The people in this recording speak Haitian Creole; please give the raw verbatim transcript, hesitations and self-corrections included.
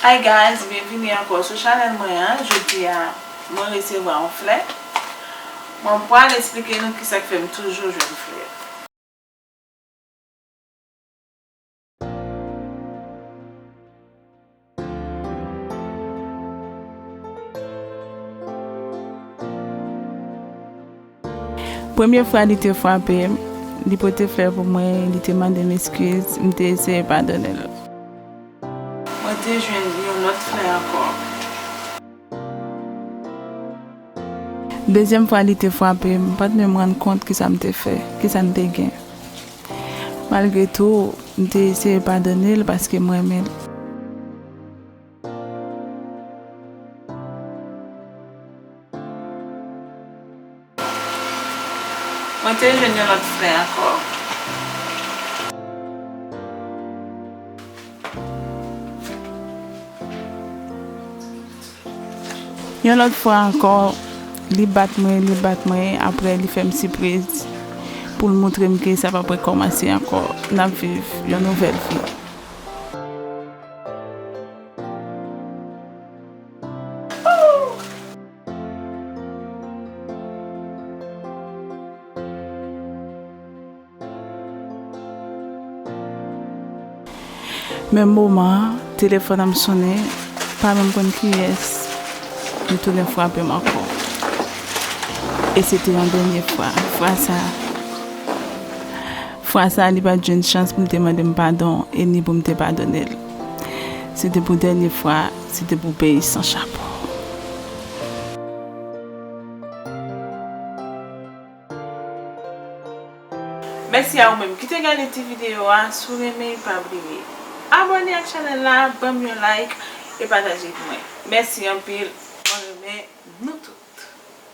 Hi guys, byenvini ankò sou chanèl mwen an. Jodi a, mwen resevwa yon flè. Mwen pral esplike nou kisa k fè m toujou jwenn flè. Premye fwa li te frape m, li pote flè pou mwen, li te mande m eskiz, m te eseye padone l. Mwen te jwenn yon lòt flè ankò. Dezyèm fwa li te frape m, m pa t menm rann kont kisa m te fè, kisa m te gen. Malgre tou, m te eseye padone l paske m renmen l. Mwen te jwenn yon lòt flè ankò. Yon lòt fwa ankò, li bat mwen, li bat mwen, apre li fè m sipriz pou l montre m ke sa p ap rekòmanse ankò. N ap viv yon nouvèl vi. Menm moman an, telefòn an sonnen, pa menm konn kiyès, li tounen frape m ankò. E se te yon dènye fwa. Fwa sa, fwa sa, li pa t jwenn chans pou l te mande m padon e ni pou m te padone l. Se te pou dènye fwa, se te pou peyi san chapo. Mèsi a ou menm ki te gade ti videyo a. Si w renmen, pa bliye abòne ak chanèl la, ban m yon like e pataje pou mwen. Mèsi anpil. Mwen renmen nou.